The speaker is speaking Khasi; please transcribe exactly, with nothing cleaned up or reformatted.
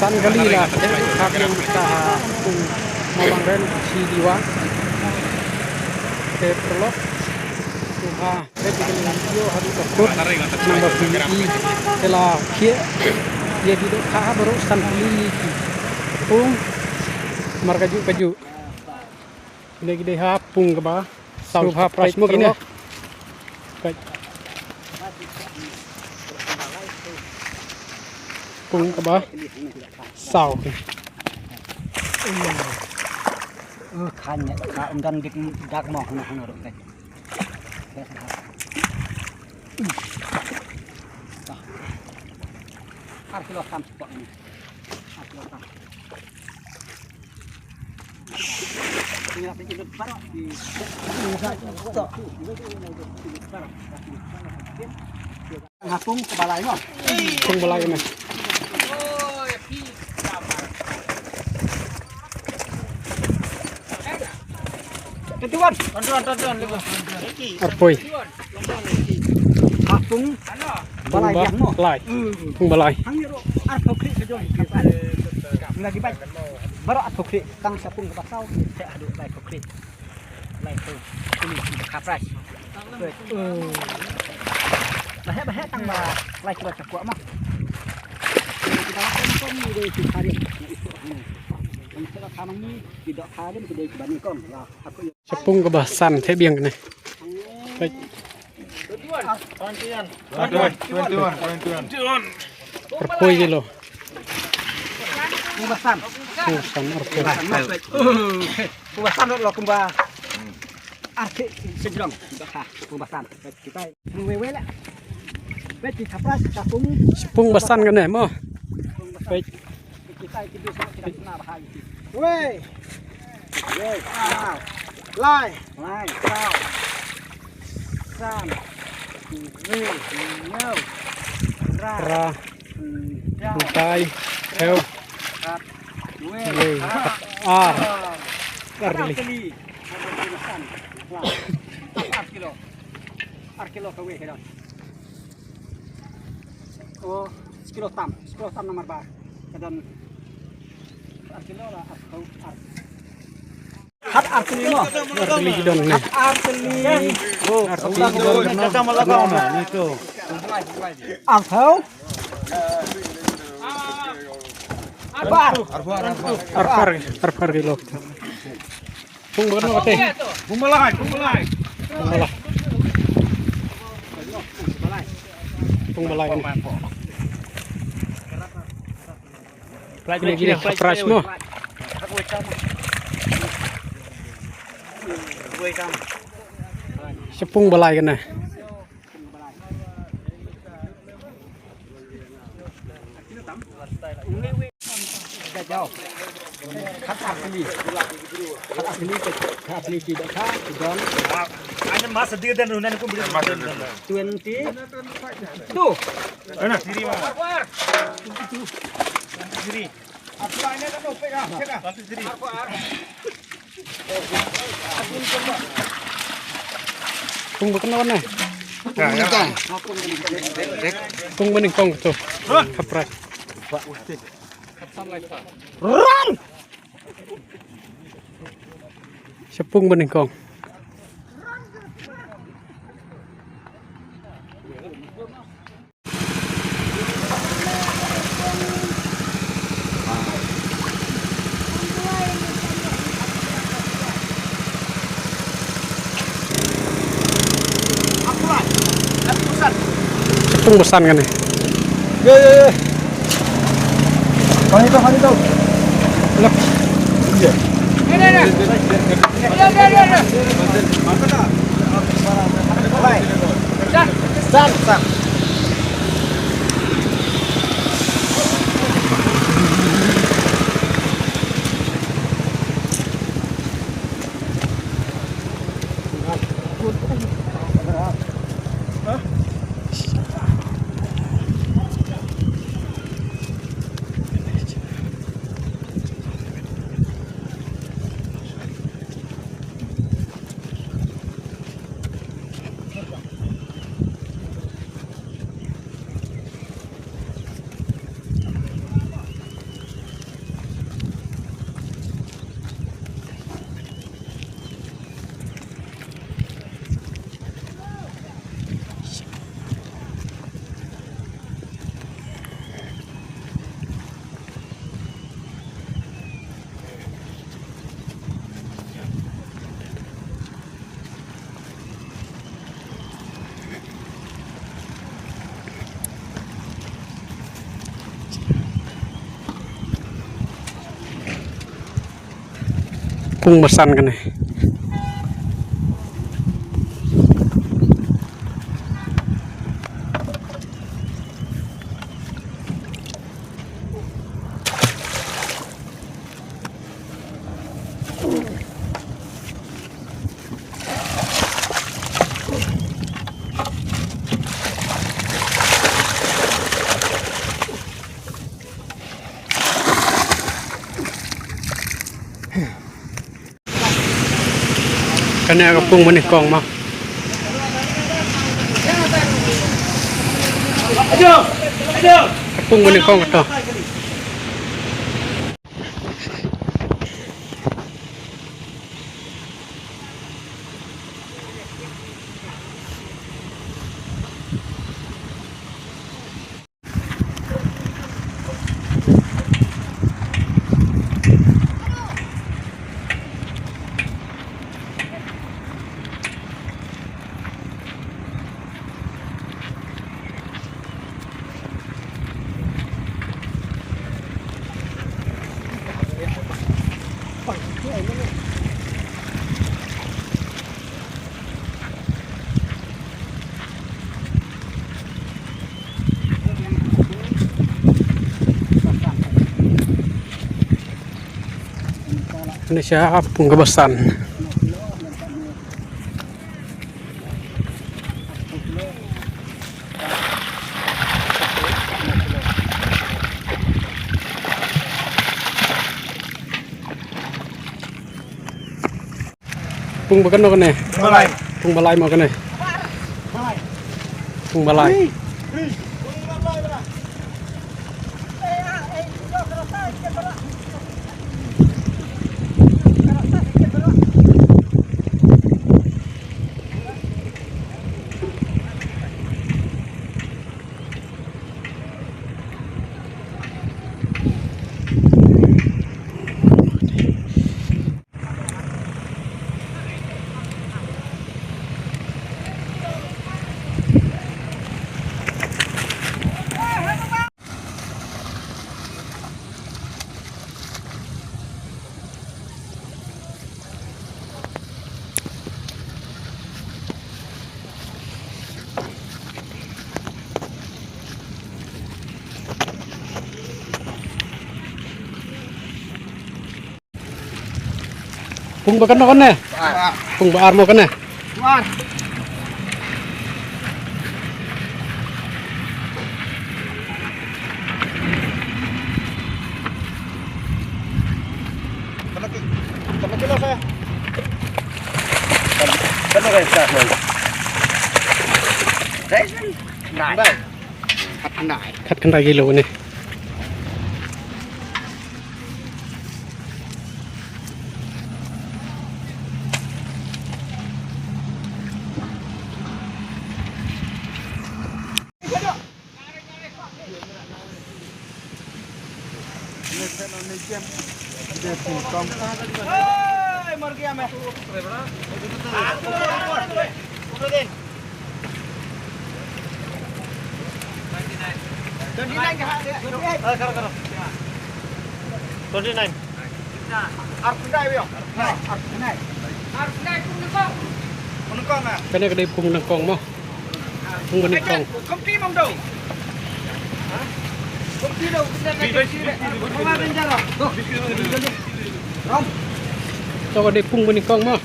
Kan kali la, te ka biang ka ha pung Mawlangren shi diwa. Te prolog. Tu ha, te kali la, yo ha di ka put. Nang ba pung i, te la khie. Ye di do ka ha baru san kali ki. Pung, mar kaju kaju. Ine ki dei ha pung kaba. Saw ha price mo kine. Pung kaba saw. Uh, khan ne ka um don dik dak mo hana hana ro kai. Ar kilo kam spot ni. Ar kilo kam. Ngapung ke balai mo. Pung balai na. Tuan, tuan, tuan, tuan, tuan. Arpoi. Apung balai. Pung balai. Pung balai. Hang ni ro ar pokri ke jong. Lagi baik. Baru ar pokri tang sapung ke pasau. Saya adu lai pokri. Lai tu. Ini kapras. Bahaya bahaya tang ba lai tu tak kuat mah. Kita akan kau ni deh tu hari. Kita akan ni tidak hari kita bani kong. Lah aku. Shapung kaba san te biang ne. Peit. Arpoi kilo. Pung ba san. Pung ba san arpoi. Pung ba san lo kumba. Arti sejrong. Pung ba san. Kita. Pung ba san kane mo. Pung ba san. Peit. Wei. Wei. Lai. Lai. Lai. Saw. San. Wei. Neu. Ra. Ra. Dau. Dai. Heu. Kat. Wei. Wei. Ar. Ar. Ar kali. Ar kilo. Ar kilo ka wei ka don. Oh, sekilo tam, sekilo tam namar ba ka don ar kilo la ar kilo ar. Hat ar kilo no. Ar kilo don ne. Hat ar kilo. Oh, ar kilo. Ar kilo. Ar kilo. Ar kilo. Ar kilo. Ar kilo. Pung ba kano kate? Pung balai, pung balai. Pung balai. Pung balai. Kine kine ka price mo. Sa pung balai kane. Twenty two. Pung ba kano ne? Pung ba nyngkong to. Kaprai. Run! Sa pung ba nyngkong. Sa pung ba san kane. Ye, ye, ye. Kani to, kani to. Lep. Ye. San, san. Pung ba san kane. Kane ka pung ba nyngkong mo. Ka pung ba nyngkong kato. Kane sha pung kaba san. Pung ba kano kane? Balai. Pung balai mo kane? Pung balai. Pung ba kano kane? Ba ar. Pung ba ar mo kane? Ba ar. Kano ki-, kano kilo saya? Kano kaya sa mo? Dai san. Dai. Dai. Khat khyndai. Khat khyndai kilo ne. Twenty nine. Twenty nine. Kane ka dei pung nyngkong mo. Pung ba nyngkong. To ka dei pung ba nyngkong mo.